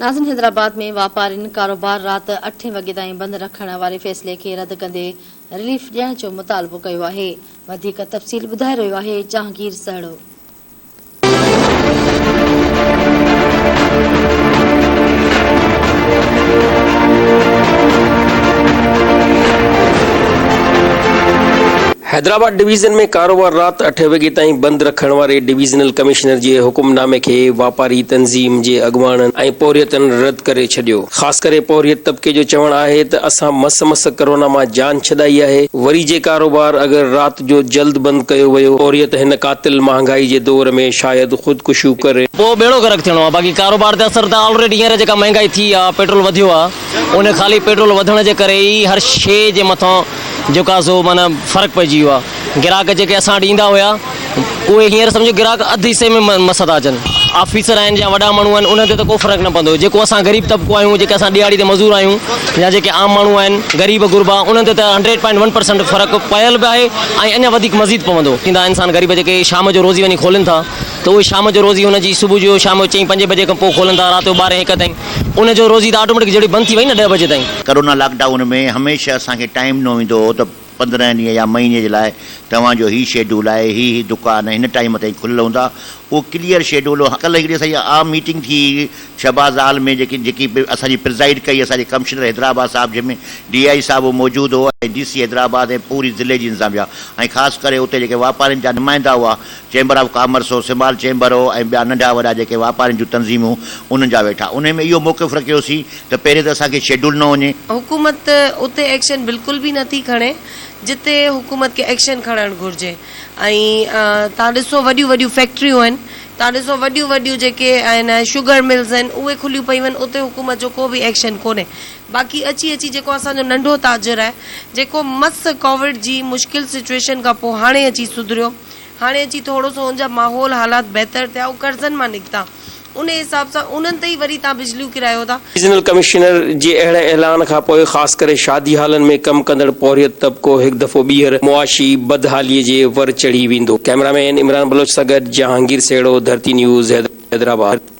ناظرين حيدرآباد ۾ واپارين ڪاروبار رات اٺين وڳي تائين بند رکڻ واري فيصلي کي رد ڪندي رليف ڏيڻ جو مطالبو ڪيو آهي وڌيڪ تفصيل ٻڌائي رهيو آهي جهانگير سهڙو. حيدرآباد ڊويزن ۾ ڪاروبار رات اٺين وڳي تائين بند رکڻ واري ڊويزنل ڪمشنر جي حڪم نامي کي واپاري تنظيم جي اڳواڻن ۽ پورهيتن رد ڪري ڇڏيو. خاص ڪري پورهيت طبقي جو چوڻ آهي ته اسان مس مس ڪرونا مان جان ڇڏائي آهي وري جي ڪاروبار اگر رات جو جلد بند ڪيو ويو پورهيت هن قاتل مهانگائي جي دور ۾ شايد خودڪشيون ڪري پوء ٻيڙو غرق ٿيڻو آهي باقي ڪاروبار تي اثر ته آلريڊي هينئر جيڪا مهنگائي ٿي آهي پيٽرول وڌيو آهي ان خالي پيٽرول وڌڻ جي ڪري ئي هر شيء جي مٿان جيڪو آ سو معنيٰ فرق پئجي ويو آ گراهڪ جيڪي اسان وٽ ايندا هيا اهي هينئر سمجهو گراهڪ اڌ حصي ۾ مس ٿا اچن آفيسر آهن يا وڏا ماڻهو آهن انهن تي ته ڪو فرق نه پوندو جيڪو اسان غريب طبقو آهيون جيڪي اسان ڏهاڙي تي مزور آهيون يا جيڪي عام ماڻهو آهن غريب غربا انهن تي ته هنڊريڊ پوائنٽ ون پرسنٽ فرق پيل به آهي ۽ اڃا وڌيڪ مزيد پوندو ٿيندا انسان غريب جيڪي شام جو روزي وڃي کولين ٿا ته اهي شام جو روزي هن جي صبح جو شام جو چئين پنجين بجي کان پوء کولن ٿا رات جو ٻارهين هڪ تائين ان جو روزي ته آٽوميٽڪ جهڙي بند ٿي وئي نه ڏهه بجي تائين. ڪرونا لاڪ ڊائون ۾ هميشه اسان کي ٽائيم ڏنو ويندو هو ته 15 ڏينهن يا مهيني جي لاء توهان جو هي شيڊول آهي هي هي دڪان هن ٽائيم تائين کليل هوندا اهو ڪليئر شيڊول هو ڪلهه هڪڙي اسان جي عام ميٽنگ ٿي شهباز هال ۾ جيڪي جيڪي اسان جي پرزائيڊ ڪئي اسان جي ڪمشنر حيدرآباد صاحب جنهن ۾ ڊي I صاحب به موجود هو ۽ ڊي سي حيدرآباد ۽ پوري ضلعي جي انتظاميا ۽ خاص ڪري اتي جيڪي واپارين جا نمائندا هئا چيمبر آف ڪامرس هو، سمال چيمبر هو ۽ ٻيا ننڍا وڏا جيڪي واپارين جون تنظيمون انهن جا ويٺا. انهي ۾ اهو موقف رکيوسين ته پهرين ته اسان کي شيڊول نه وڃي. حڪومت اتي ايڪشن بلڪل به نٿي کڻي جتي حڪومت کي ايڪشن کڻڻ گهرجي ۽ تان ڏسو وڏيون وڏيون فيڪٽريون آهن تان ڏسو وڏيون وڏيون جيڪي آهن شگر ملز آهن اهي کليون پيون آهن اتي حڪومت جو ڪو به ايڪشن ڪونهي باقي اچي اچي جيڪو اسان جو ننڍو تاجر آهي جيڪو مس ڪووڊ جي مشڪل سچوئيشن کان پوء هاڻي اچي سڌريو هاڻي اچي ٿورو سو ان جا ماحول حالات بهتر ٿيا هو قرضن مان نڪتا ان حساب سان انهن تي ئي وري تان بجليون ڪرايو ٿا. ڊويزنل ڪمشنر جي اهڙي اعلان کان پوء خاص ڪري شادي هالن ۾ ڪم ڪندڙ پورهيت طبقو هڪ دفعو ٻيهر معاشي بدحالي جي ور چڙهي ويندو. ڪئميرا مين عمران بلوچ سان گڏ جهانگير سهڙو، ڌرتي نيوز، حيدرآباد.